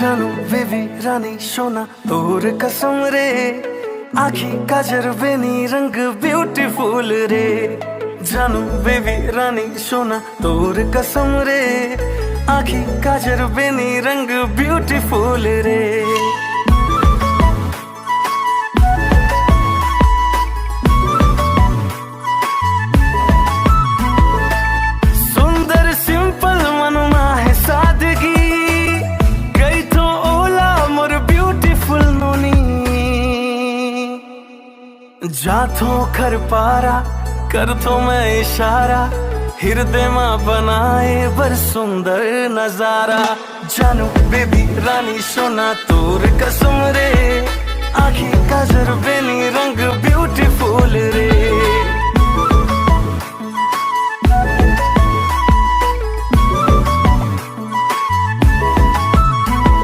जानू बेबी रानी सोना तोर कसम रे, आखी काजर बेनी रंग ब्यूटीफुल रे। जानू बेबी रानी सोना तोर कसम रे, आखी काजर बेनी रंग ब्यूटीफुल रे। सुंदर सिंपल मनमा है सादगी, गई तो ओला मोर ब्यूटीफुल नोनी। जाथो खर पारा कर तो मैं इशारा, हृदय माँ बनाए बर सुंदर नजारा। जानू बेबी रानी सोना तोर कसम रे, आखी काजर बेनी रंग ब्यूटीफुल रे।